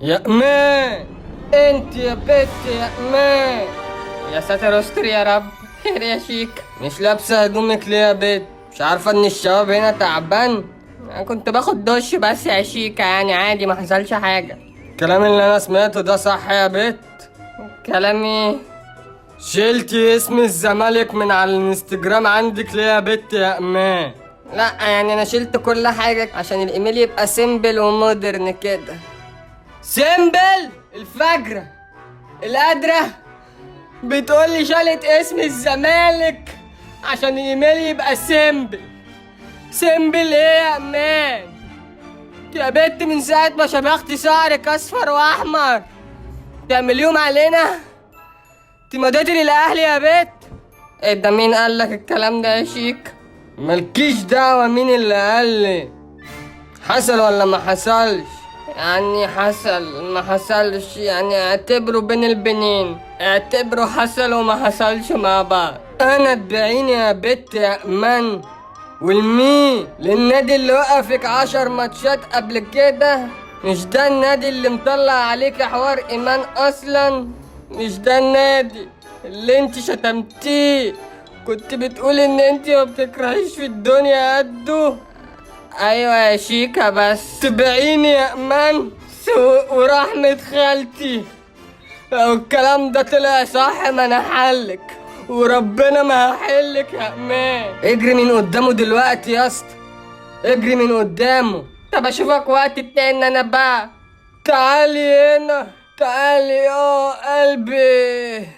يا امان، انت يا بت يا امان. يا ساتر استر يا رب. خير يا شيك؟ مش لابسه هدومك ليه يا بت؟ مش عارفه ان الشباب هنا تعبان؟ انا كنت باخد دش بس يا شيكا، يعني عادي ما حصلش حاجة. الكلام اللي انا سمعته ده صح يا بت؟ كلام ايه؟ شلتي اسم الزمالك من على الانستجرام عندك ليه يا بت يا امان؟ لا يعني انا شلت كل حاجة عشان الايميل يبقى simple و modern كده. simple؟ الفجرة القادرة بتقولي شالت اسم الزمالك عشان الايميل يبقى simple. simple ايه يا امان؟ يا بت من ساعة ما شبختي شعرك اصفر واحمر تعمليهم علينا؟ انت مضيتي للاهلي يا بت؟ ايه ده؟ مين قال لك الكلام ده يا شيك؟ مالكيش دعوة مين اللي قال لي. حصل ولا ما حصلش؟ يعني حصل ما حصلش، يعني اعتبره بين البنين، اعتبره حصل وما حصلش مع بعض. انا تبيعيني يا بت يا امان؟ والمين؟ للنادي اللي وقفك 10 ماتشات قبل كده؟ مش ده النادي اللي مطلع عليك حوار ايمان اصلا؟ مش ده النادي اللي انت شتمتيه كنت بتقولي ان انت ما بتكرهيش في الدنيا قده؟ ايوه يا شيكا، بس تبيعيني يا امان؟ سوق ورحمة خالتي لو الكلام ده طلع صح ما انا حلك، وربنا ما هحلك يا امان. اجري من قدامه دلوقتي يا اسطى، اجري من قدامه. طب اشوفك وقت تاني انا بقى. تعالي هنا، تعالي يا قلبي.